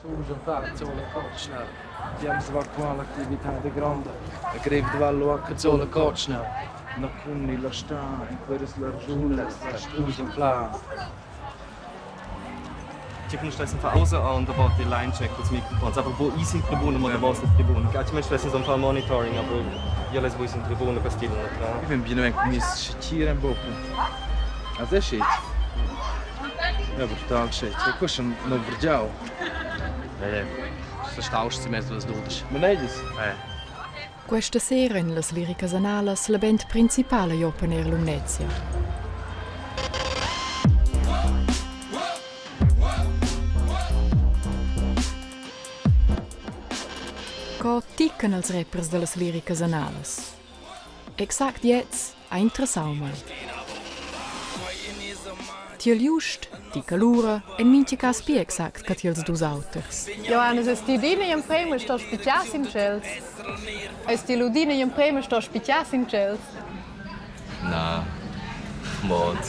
Die Line-Check col microfons, aber wo ist in Tribuna, ma da vossa tribuna. Ci mess un fa monitoring, aber io les vuoi in tribuna per stile Ich bin bien commis schitieren boca. Also è shit. Ja, brutal shit. E questo non vergiau. Eh, verstaust sie mehr als du. Ma neges? Eh. Questa sera en las Liricas Analas la band principala Open Air Lumnezia. Co ticcan els rappers dallas Liricas Analas? Exact jetzt ha interessau mei. Tiel just, ticca lura, en mintga cas pli exact che tiels dus auters. Johannes, es ti udina in prema sto spitgiar sin tschels? Es ti l'udina in prema sto spitgiar sin tschels? Na, mod.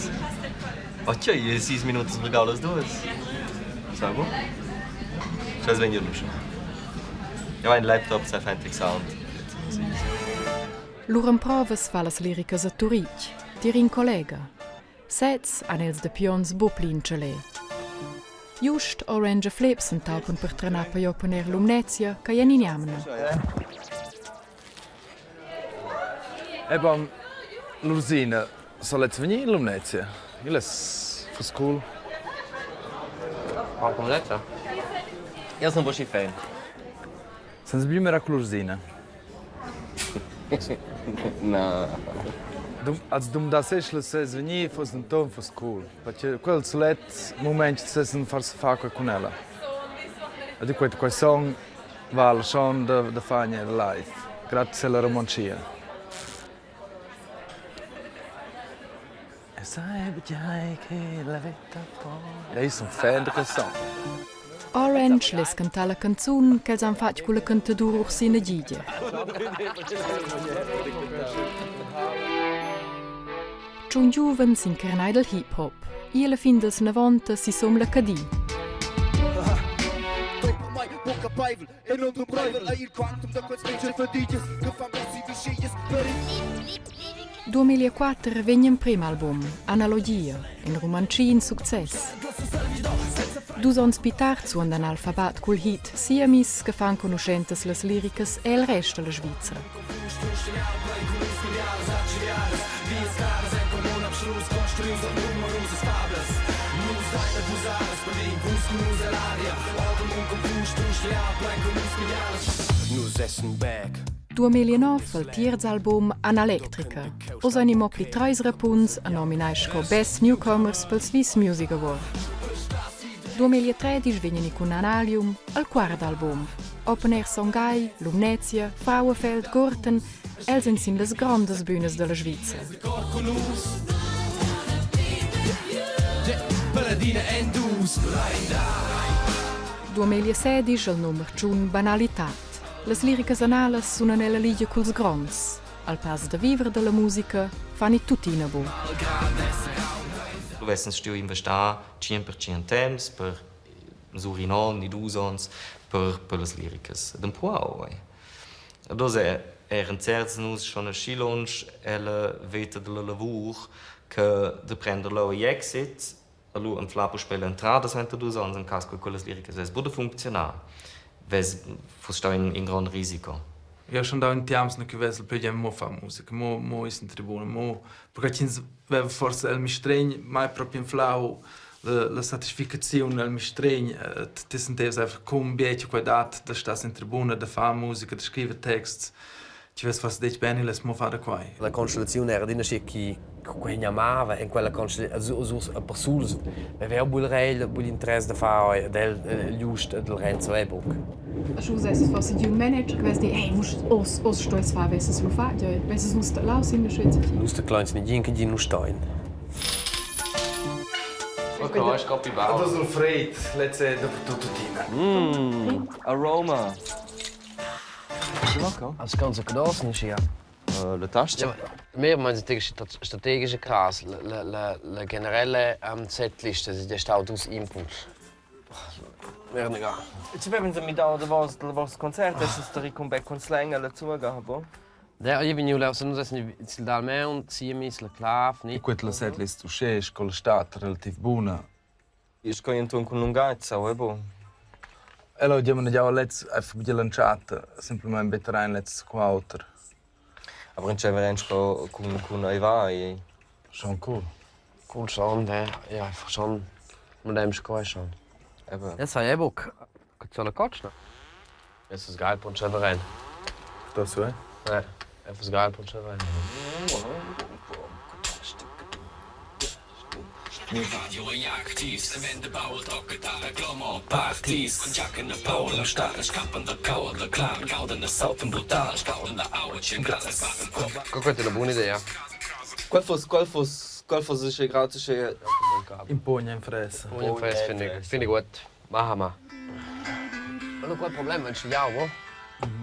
Ok, sis minutas vargau las duas. Sabo? Sch'els vegnan luscha. Jau ein laptop sai fentg sound. Lur emprovas fa las liricas a Turitg, tier in collega. Sez han els dapi onns buc pli in tschalè. Just Orange e Flip s'entaupan per trenar per opponer Lumnezia che ei en in'jamna. Eben, Lursina, soll jetzt vegnir in Lumnezia? Il es fuss cool. Ah, come detto? Io sono un po' fan. Senza più mira con Lursina. Na. Als dum da sez sez vegnir fuss denton fuss cool. Perché quel sulet mument sessen forse far quel cun ella. E di quei quei song val schon da da far gnir live, grazie alla romontschia. E sai tgei che la veta po. Io sun fan da quel song. Orange less cantar la canzun ch'els han fatg culla cantadura Ursina Giger. Tschun giuvens incarnai dal hip-hop. E alla fin dels 90 sisum la Cadi. 2004 vegn emprim album, Analogia, in rumantschì in success. Dus onns pli tard suondan Alphabat cul hit Siamis che fan conuschentas las liricas e il rest dalla Svizra. 2009 al tierz album Analectrica. Oz ein mo pli treis rapuns e nominai sco Best Newcomers pel Swiss Music Award. 2013 vegnan cun Analium al quart album. Open Air Songhai, Lumnezia, Frauenfeld, Gurten, els ein sin las grondas bühnas dalla Svizra. 2016 al numer tschun Banalitad. Las liricas analas sunan ella ligia culs gronds. Al pass da viver dalla musica fan i tuttina bu. Lu vessen stuiu investar 100% temps per sur in onn ni dus onns per, per las liricas. Ed empruau ei. Ed oz eran certs nus schon aschi lunsch ella veta dalla lavur che da prender leu igl exit e lu anflar puspei l'entrada suenter dus onns en cass che quellas liricas vess buca funcziunar, vess fuss stau in, in grond risico. Io schon da un temps che vess il mo far musica, mo mo is in tribuna, mo perché ch'ins veva forse el mistregn mai propi inflau la, la satisficaziun el mistregn, ti sentevas einfach cum bietg quei dat da star in tribuna, da far musica, da scriver texts. Ci vess forse detg bene, les mo far da quai. La constellaziun era adina schi chi quei amava en quella constellaziun persuls aveva buc il regl, buc l'interess da far ed el giust del Renzo è buc. Sche vus esses forse giu manager che vess di hey, vus oz oz stueis far vesses lu fatg, vesses vus lau sin la Nus da kleins nigin che di nus stein. Ok, ich copy bau. Das ist Fred, letzte tuttina. Mm, aroma. Als ganze Genossen ja. La tasca? Mir meinen strategische Kreis, la, la, la generelle um, Setliste, das ist der dus Input. Verniga. Ci avevan sa midau davos dal vos concert, essas da comeback con slang alla zuga, bo? Ja, io vegniu leu, se nus essen sil dal meun, siemis, la clav, ni. E quella la setlist uschè sco la stat relativ buna. Sco intuorn cun lungatg, sau e bu. Ella ho gia managiau lez einfach gia l'entschatta, semplamein better ein lez cu auter. Aber entscheiver ein sco cun cun ei va ei. Schon cool. Cool schon, ne? Ja, einfach schon. Mit dem sco schon. Eben. Das war eh buc. Soll cotschna? Es ist geil, pon entscheiver ein. Das so, eh? Ja, einfach geil, pon entscheiver ein. Quella è una buona idea. Qual foss qual foss qual foss sche grad sche Impogna in fressa. Buona fressa, finde ich. Finde ich gut. Machen wir. Allora, qual problema non c'è mo?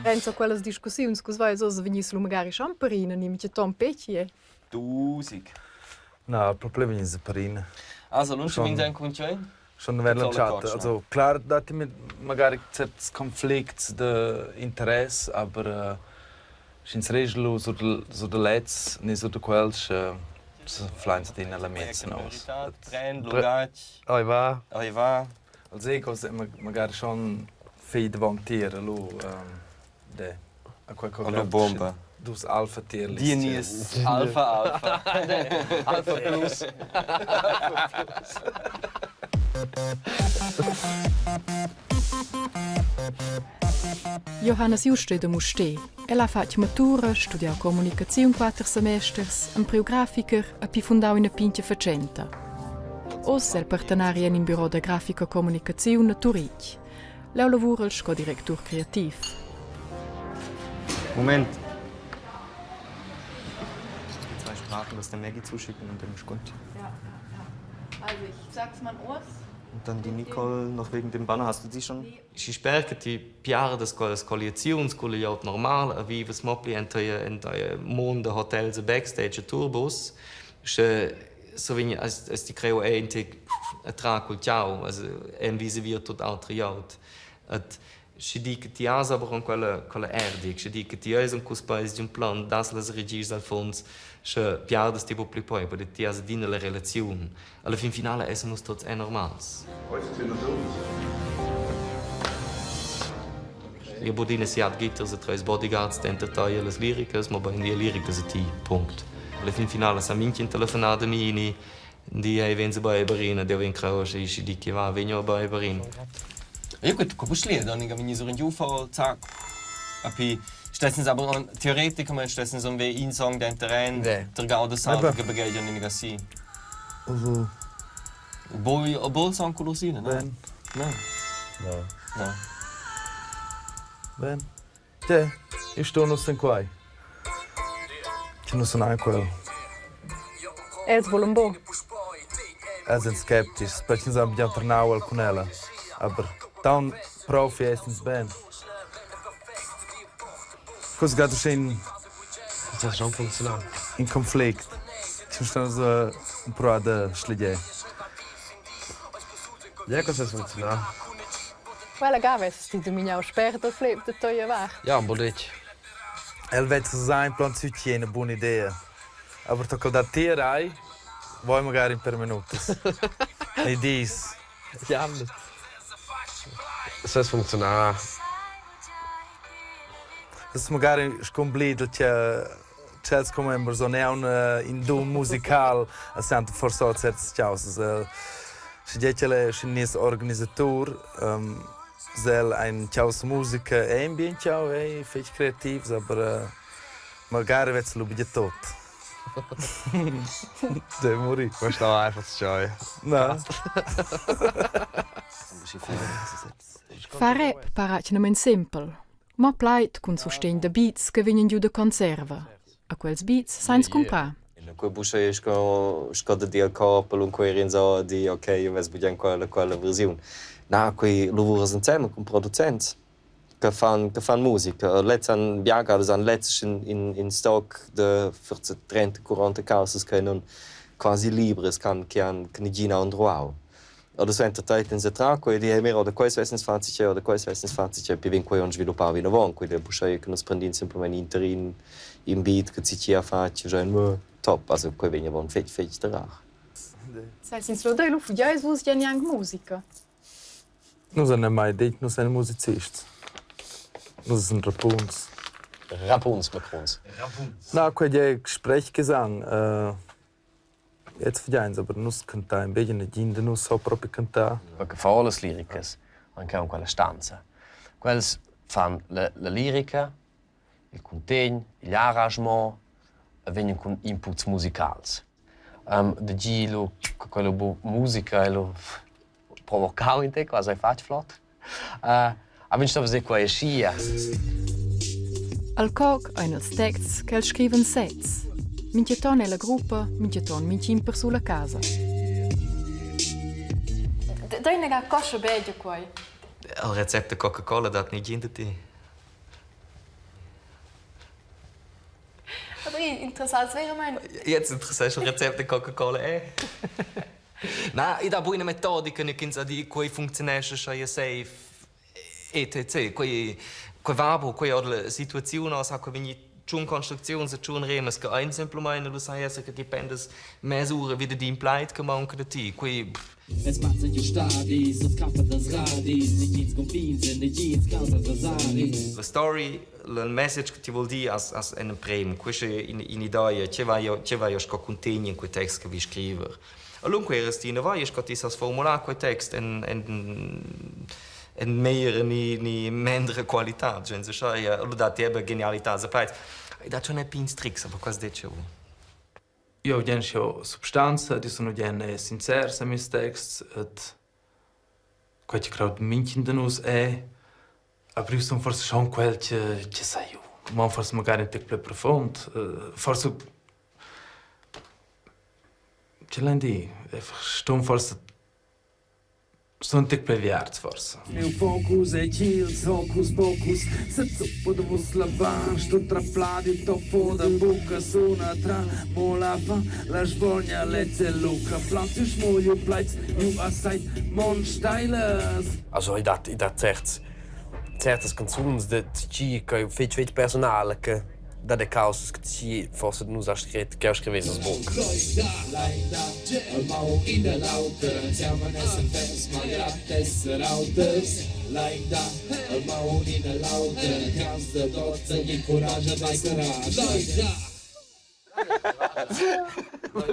Renzo, quellas discussiuns cus vai oz vegniss lu magari schon perina, ni mit ton peci. Dusig. Na, il problem è perina. Also, lunsch vegn ein cun tgei? Schon während Totale l'entschatta. Quatsch, Also klar, datti magari certs conflicts de interess, aber äh, sch'ins regel sur de, sur de lez, ni sur de quels, äh, flein sie in la mezza nos. Trend, lungatg, Oi va. ei va. Als egos magari schon fei davant tier, lu ähm, de. A quel Hallo bomba. Dus alpha tier. Dienies Alpha Alpha. Alpha Plus. Johannes Juste da Mustér. El ha fatg matura, studiau communicaziun quater semesters, empriu graficher e pi fundau ina pintga fatschenta. Oz è el partenari en in büro da grafica e communicaziun a Turitg. Leu lavura el sco directur creativ. Moment. Die zwei Sprachen, das der Maggie zuschicken und dann ist gut. Ja, Also ich sag's mal Urs. Und dann die Nicole noch wegen dem Banner. Hast du die schon? Si sper che ti piardas quellas colliaziuns con la glieud normal e vivas mo pli en teia en teia mond da hotels e backstage e tourbus, sche so vegn as, as ti creo è in tec a tra cul ciao, also en vis-a-vis a tut altra glieud. Et sche di che ti has aber con quella quella erdig, sche di che ti eis un cuspeis d'un plan, das las regias al fons, sche piardas ti bu pli poi, perché ti has adina la relaziun. Alla fin finale essen nus tots enormals. Io budina siat gitters e treis bodyguards denter tei e las liricas, mobein die liricas e ti, punct. Alla fin finale sa minch'in telefonada mini, di ei vegn se beiberin, ed eu vegn creu, schi schi di che va, vegn eu beiberin. Ja gut, ko schliet, dann ich so in Ufo, zack. A pi stessens aber theoreticamente stessens um wie in song den terrain, der gaude sound che begegna in gassi. Also, Obwohl, obwohl Song Kolosine, ne? ben, No. No. No. ben. Te, io sto non sen quai. Ci non sono anche quello. Els volen bo. Er sind skeptisch, perché non abbiamo tornato con ella. Aber dann Profi essens ben. Cosa gerade in Das hat schon funktioniert. in conflict. Ci stanno so un pro da schliger. Ja, cosa funziona? Quella gaves ti dominau spert dal flep da toia vart. Ja, un po' ditg. El vet so sein plan zu eine buona idea. Aber to da tier ai, vuoi magari in per minutos. E dis. Ja, Das funktioniert. Das magari scomblidel che Chels come members non è un in dum musical a sento forse certs causas. Se dice le nis organisatur um, sel ein chaus musica è in bien ciao è fetch kreativs aber uh, magari vets lu biet tot. De muri. Questo war einfach zu scheu. Na. Far rap para atgnamain simpel. Mo plaid cun sustegn da beats che vegnan giu da conserva. A quels beats sains cumprar. Quei buscha è sco sco da dir al corp un quei so di ok, io ves bugen quella quella versiun. Na, quei lavuras insieme con producents che fan musica. Letzan biaga an letzten in in in stock de 40 30 40 causas che non quasi libres kan che han che nigina androau. Oder suenter teitens e traco e di mira, oder quei vessens fatg cheu, oder quei vessens fatg cheu, pi vegn quei on sviluppau vinavon, quei è buca che nus prendin semplamein interin in beat che si ha fatg, già in top, also quei vegn avon fetg fetg da rar. Sai ins lo dai lu fugiais vus ja gnanc musica. Nus han mai detg, nus ein musicists. Nus sind Rapuns. Rapuns, Macrons. Na, quei è Sprechgesang. Äh, jetzt verdiens, aber nus cantain bene, nagin da nus sa propi cantar. Perché fa las liricas anche in quella stanza. Quels fan la, la lirica, il cuntegn, igl arrangement e vegnan cun inputs musicals. Um, da gi lu quella bu musica e lu provocau in te quasi hai fatg flot. Uh, aber sto fazer quei aschia. Al coc ein els texts ch'els scrivan sezs. Mintgaton ella gruppa, mintgaton mintgin persul a casa. Dai nega coscia begia quei. Il recept da Coca-Cola dat nigin da ti. Aber interessant veramente. Jetzt interessesce il recept da Coca-Cola eh. Na, i dà bu üna metodica ne ch'ins ha di quei funcziunescha scha ia safe etc. Quei quei va bu, quei ord la situaziun o sa quei vegnir tschun construcziuns e tschun remas che ein semplamein lu sai esser che ti pendas mes'ura vi da in plaid che maunca da ti. Quei Es mazzan giu stadis, els campan dals radis, negins confins e negins caus adversaris. La story, il message che ti vuol dir as, as en emprem, questa è un'idea, che va io, che va io sco cuntegn in quei text che vi scriver. Allunque eras ti in vai, sco ti sas formular quei text en, en, en meglra ni, ni mendra qualità, cioè, sai, allora dat eben genialità a plaids. E dat schon ein pins tricks, aber quasi detto. Io gen substanza, die sono gen sincers a mis texts, et quei che crau mintgin da nus è, aber io sun forse schon quel che, che sai io, ma forse magari un tec più profond, forse che l'han di, einfach ston forse Sun tic pli aviarts forsa. Meu focus ei ch'ils hocus pocus sezuppa davos la bar, sto traflar il toffo da bucca suna tra mo la fa la sborgna lezza luca plaziu schmugliu plaids ju assai mon steilas. Also i dat i dat certs certas canzuns da tgi che fetg fetg personala che da de causas che ti forse nus ha scret che scrivesas buc.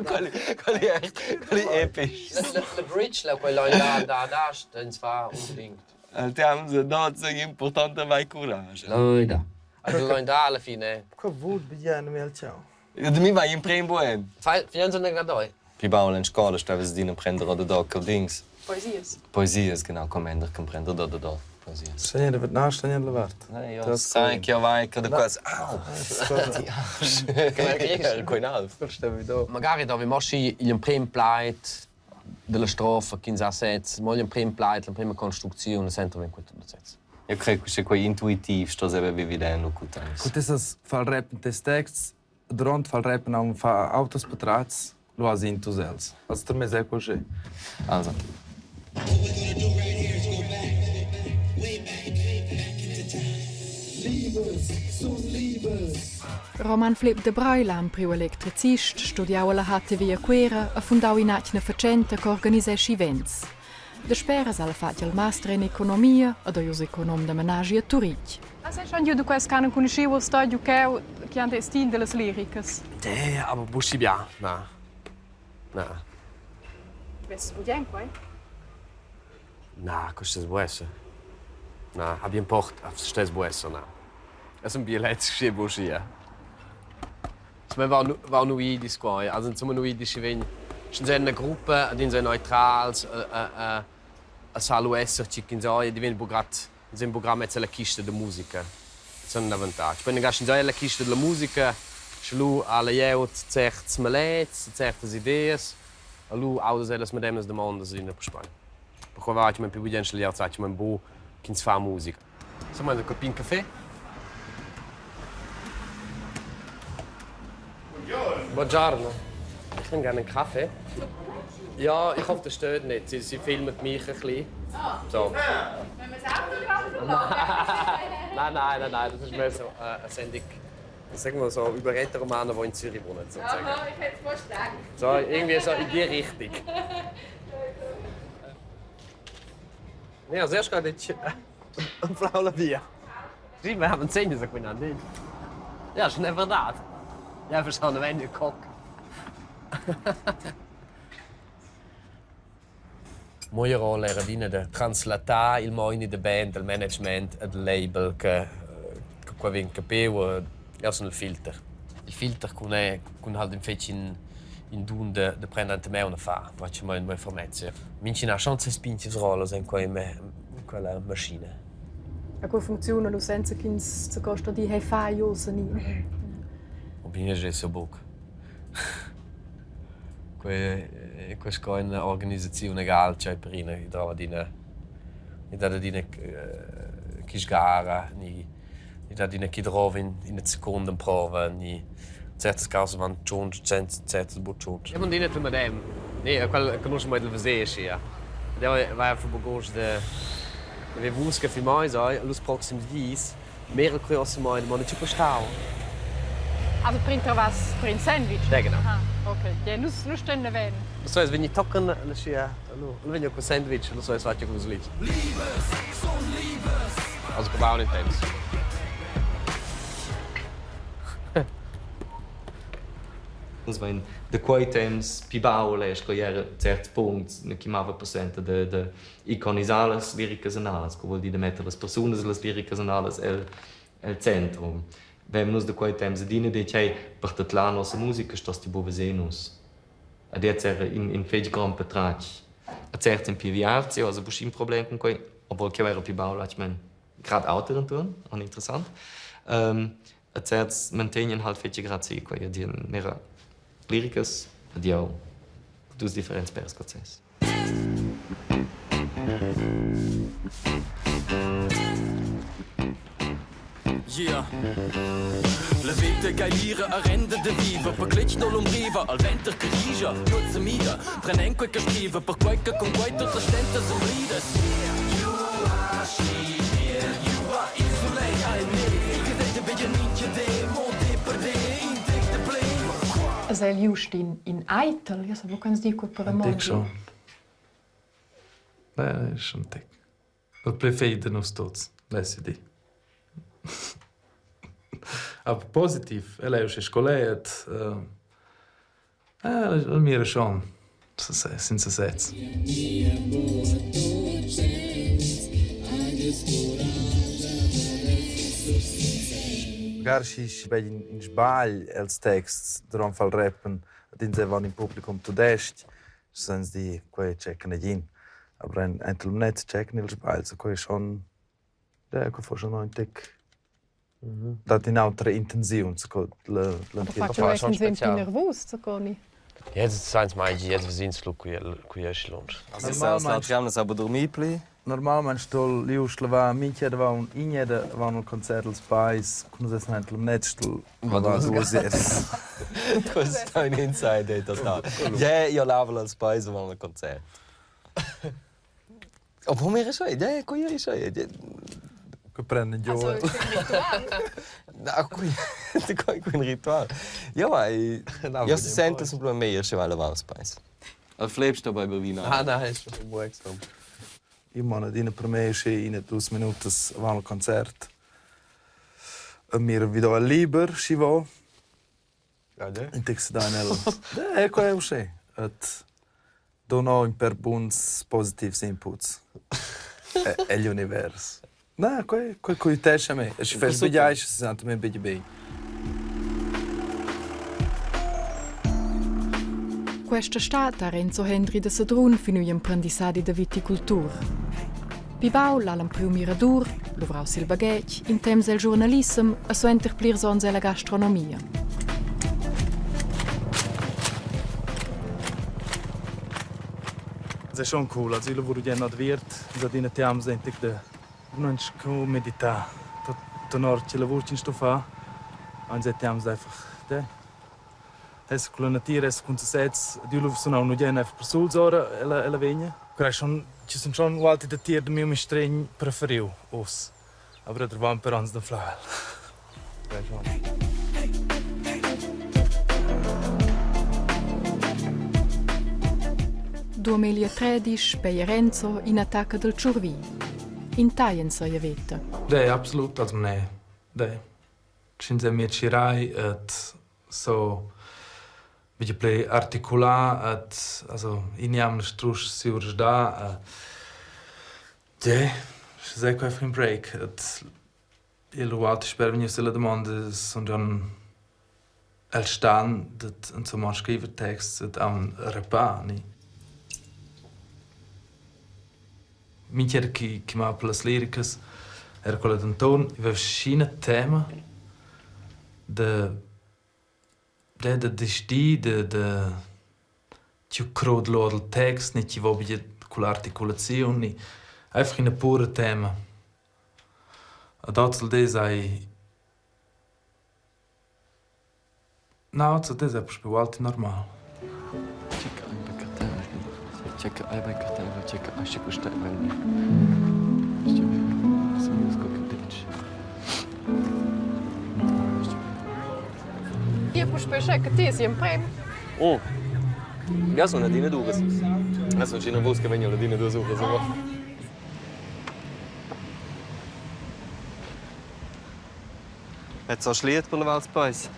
Quelli è quelli episch. La bridge, la quella da da da ins fa unbedingt. Il temps da importante vai courage. Leider. Also leider alla fine. Qua vul biglian mi al ciao. Da mi vai in prem buen. Fai finanza una gradoi. Pli baul en scola stavas adina prender oder da dings. Poesias. Poesias, genau, commander can prender da da da poesias. Stenja da na, stenja da vart. Ja, sai che io vai che da quasi. Au! Ti Arsch. Quei alf. Magari da vi moschi igl emprem plaid della strofa ch'ins ha sez, mo igl emprem plaid, l'emprema construcziun, sento ben quel tutto sez. Io credo che quei intuitiv sto saber viver no cutans. Cu fal rap in tes texts, durant fal rap non fa autos patrats, lo has intus els. Also per me è così. Also. Roman Flepp de Breil ha empriu electricist, studiau alla HTW a Cuera e fundau in'atgna fatschenta che organisescha events. Dasperas ha el fatg il master en economia ed ei uss econom da menaschi a Turitg. Has schon giu da quels che han conosciu il stadio cheu che han destin dellas liricas? Eh, aber buschi bia, na. Na. Vesses bugen quei? Na, questo può essere. Na, abbiamo port, stess può essere, na. Es un bielets schi buschia. Ma va va nu idis qua, also insomma nu idis schi vegn sch'ins è in una gruppa ed ins è neutrals a a a sa lu esser chi ch'ins ha e diventa bu grad ins è bu grad mezza la chista da musica. Sono un avantatg. Poi magari sch'ins ha la chista della musica, sche lu ha la glieud certs malets, certas ideas, e lu audas ellas medemas damondas adina puspei. Perquei va ich mein più bugen sche glieud sa ich mein bu ch'ins fa musica. Insomma, un copin caffè? Buongiorno. Ich nehme gerne einen Kaffee. Ja, ich hoffe, das stört nicht. Sie, sie filmen mich ein bisschen. So. Wenn wir das Autogramm verlangen. Nein, nein, nein, nein, das ist mehr so eine Sendung, sagen wir so, über Rätoromane, die in Zürich wohnen, sozusagen. Aha, ich hätte es fast gedacht. So, irgendwie so in die Richtung. Ja, als erst gerade ein flauer Bier. Sì, ma haben segno so quindi nicht. Ja, schon einfach das. Ja, verstanden, wenn du kock. Moja rolla era adina da translatar il moini da band, il management ed il label che, che qua vegn capiu. Jau sun il filter. Il filter cun è cun halt fetg in in dun da da prender enta maun e far. Faccio mai in fermezia. Minchün ha schon ses pintgs rollas en quei in quella maschina. E co funcziuna lu senza ch'ins zacosta di hey fai ussa ni? Opinion è so buc. Quei quei sco ina organisaziun egal tgei per ina, i drova adina i dat adina chi sgara ni i dat adina chi drova ina secunda emprova ni certas causas van tschunsch, certas buc tschunsch. Eu adina il medem. Ne, quel conosce mai il veser aschia. Ed eu vai einfach buc da haver vus che filmais ei, los proxims dis Mera curiosa mai, ma non ci può stau. Also per was per in sandwich? Ja, genau. Ah, okay. Ja, nus nus stehen ven. Lo so, es vegni toccano la scia, lo vegno con sandwich, lo so, es faccio con slit. Also gebaut in temps. Nus vein da quei temps pi baul e sco era certs puncts ne chi mava passenta da da iconisar las liricas analas, co vuol dir da metter las persunas las liricas analas el el centrum. Vevan nus da quei temps adina detg hey, per tadlar nossa musica stos ti buca veser nus. Ed jetzt era in, in fetg grond patratg. A certs in pi viarts, also buc in problem cun quei, obwohl ch'jeu era pi baul, ich mein, grad auter enturn, on interessant. Um, a certs mantegnan halt fetg grad si quei, di mera liricas ed jau dus differents pèrs process. Yeah. La veta che ira a renda de viver Per cletg non umbriva Al venter che rigia Nuot se mida Prenen quei che scriva Per quei che con quei tot las stentas umbridas You are she You are il soleil al me Che dete veia minchia de Monte per de In tic de play Es el just in in eitel, io so buca ans dir per Un tic schon. Beh, è schon tic. Il pli fegl da nus tuts, lessi dir. Aber positiv, el è uschè scolet, el mira schon sin sesez. Magari schi bei in sbagl els texts durant far il rappen ed ins van in publicum tudestg, sens di quei checcan negin. Aber en enta Lumnezia checcan ils sbagls, quei è schon ja, quei fa schon noch ein tic dat in'autra intenziun sco l'anterior. Faccio che diventi nervos, Coni. Jetzt seins mai, jetzt sins lu qui qui esci lunsch. Normalmente aber dormir pli. Normalmente sto liu lavar mincha davant igneda avant il concert als pais, kun nus essan ent Lumnezia sto lavar duas eras. Questo è un inside total. Ja, io lavo als pais avant il concert. Obwohl mir ist schon, ja, qui ist schon. Che prenden giù. Also, ist ein Ritual. No, qui, qui un ritual. Ja, ma io si sente semplicemente meglio se va a lavare als pais. Al Fleb sta bei Berlin. Ah, nein, ist schon buc so. Io mon adina per me sche ina dus minutas avant il concert. E mir vi do al liber, schi vo. In text da nel. Eh, quai è uschè. Et dono in per buns positivs inputs. Egl univers. Na, quai quai quitescha me. E schi fais sbagliai, schi se senta me bene bene. Questa stad ha Renzo Hendry da Sedrun finiu igl emprendissadi da viticultur. Pi baul ha l'empriu miradur, luvrau sil baghetg, in temps el giurnalissem e suenter plirs onns ella gastronomia. Es è schon cool. Also ich lavoro gerne adviert, da adina tiams endlich de non co meditar. Tenor che lavur ch'ins sto far, ans è tiams einfach de. Es con la natira, es cun sesez, ed io sunau nu gie einfach persuls ora ella, ella vegna. Quei schon, ci sun schon ualti datier da miu mistregn preferiu uss. Aber da van per ans da flar. Duamillia tredisch peia Renzo in'attacca dal tschurvi. In tagl en sia veta. Dei, absolut, also ne. Dei. Sch'ins è miez schirai et so vegli plei articular et also in jamna strusch siu resdà. Tgei, sche sei quei in break et igl ualti sper vegnius ella damonda sun gion el stan dad insumma scriver texts ed aunc rappar ni. Mincha chi chi m'ha per las liricas era quella d'Anton, i veva scina tema da da da desdir da da Tiu crod lura dal text ni chi vo be cull'articulaziun ni einfach ina pura tema. Ad hoz al dis hai na, hoz al dis è puspè ualti normal. Io puspè sche che ti es gl'emprem. Oh. Ja sun adina duas. Ja sun schi nervus che vegn adina duas uras. Hat so schliet per la Val Speis.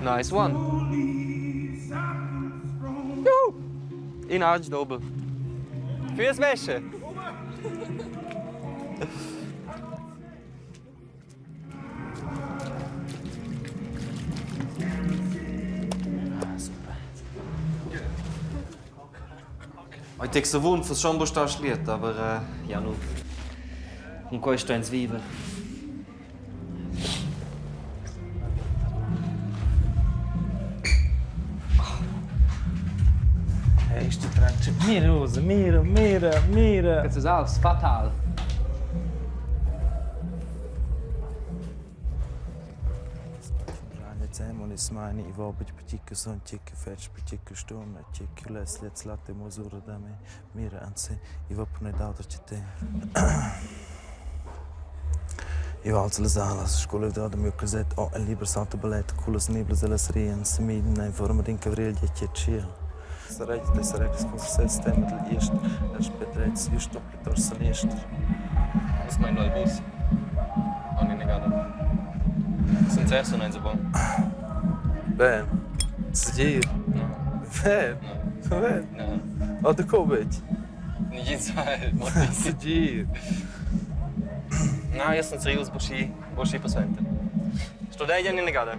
Nice one. Juhu! In arch dobel. Fürs Wäsche. Heute ich so wund, was schon sta schliet, aber äh, ja nu. Und questo ins viver. Hey, sti tranche. Mira, Rosa, mira, mira, mira. Das ist alles fatal. Eu alzo las alas, scuola da miu caset ho el liber salto ballet cullas niblas e las riens semiden in fuorma d'in cavriel e tschiel. Saretti e sarettis cun sesez tema dagl east els pedrets giusto plitost saniester. Was mein il bus? On inagada. Sincer sun eins buon. Ben, segir. Ben, ben. Oh, daco betg? Nigin sa. Segir. Na, io sun serius, bo schi, bo schi persuenter. Sto dai inagada.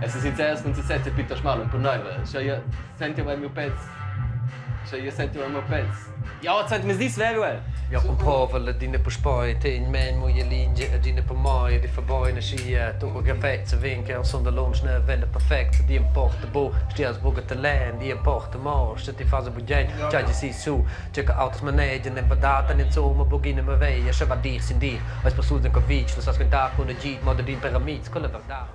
Esser sincers cun sesez è piuttosto mal empernaivel. Sche io sento il mio pezz, sche io sento il mio pezz. Ja, sent mes dis vero. Ja, un povel adina puspei tegn men muia lingia adina per mai di fa boina schia tu caffè vin che son da lunsch ne venne perfect di importa bo stias buca talent di importa mo se ti fas bugen già si su Tgei che auters manegian en verdad ein insumma buc ina marveglia, sche va dir sin dir. Eis persuls en cavitg, lu sas quintar cun agid, mo dad in per amitgs, quella verdad.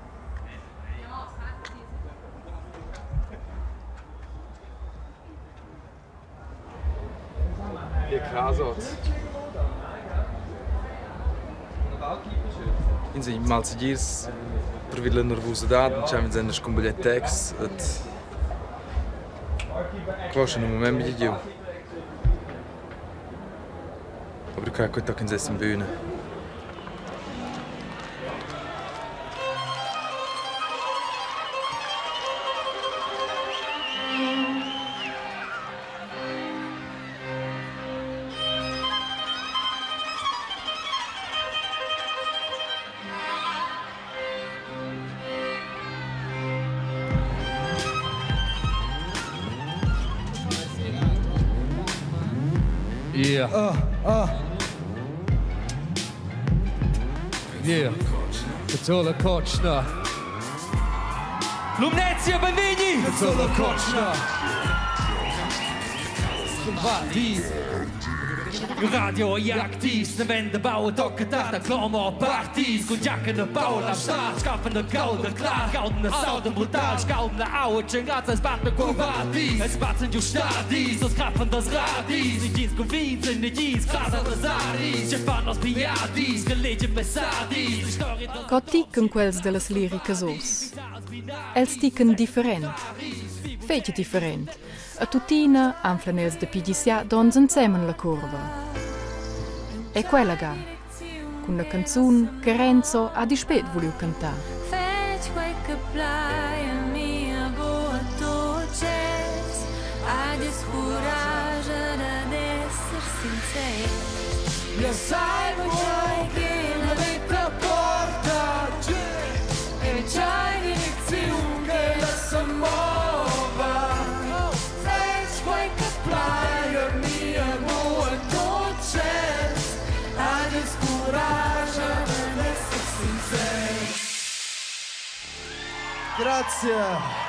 Che crasot. Ins ei malsegirs pervi dalla nervusadad, diciamo ins ein scumbiglia texts et Qua schon ün mumaint meglier. Aber quai quai toc ins es in bühne. Yeah. Ah, ah. Yeah. Pistola cotschna. Lumnezia, benvegni! Solo cotschna. Radio aktiv, ne vende baue tocca clomo partis, cun giacca de Paula start, scaffen de gaude klar, gauden de sauden brutal, scauden de aue, cengrazza, es batte curvatis, es batzen giu stadis, os graffen das radis, negins confins, negins, casa das aris, ce fanno spiadis, che legge messadis, storie da Co tican quels dellas liricas oz? Els tican different. Fetg different. E tuttina anflan els dapi gisià dons ensemen la curva. E quella ga, cun la canzun che Renzo ha dispet vuliu cantar. Fetg quei che plai a mia boa tucces, ha discuraggia dad esser sincer. Ja sai quei che la vita porta e c'hai direcziun che la sa mova. Fetg quei che plai a mia boa tucces, ha discuraggia dad esser sincer. Grazie.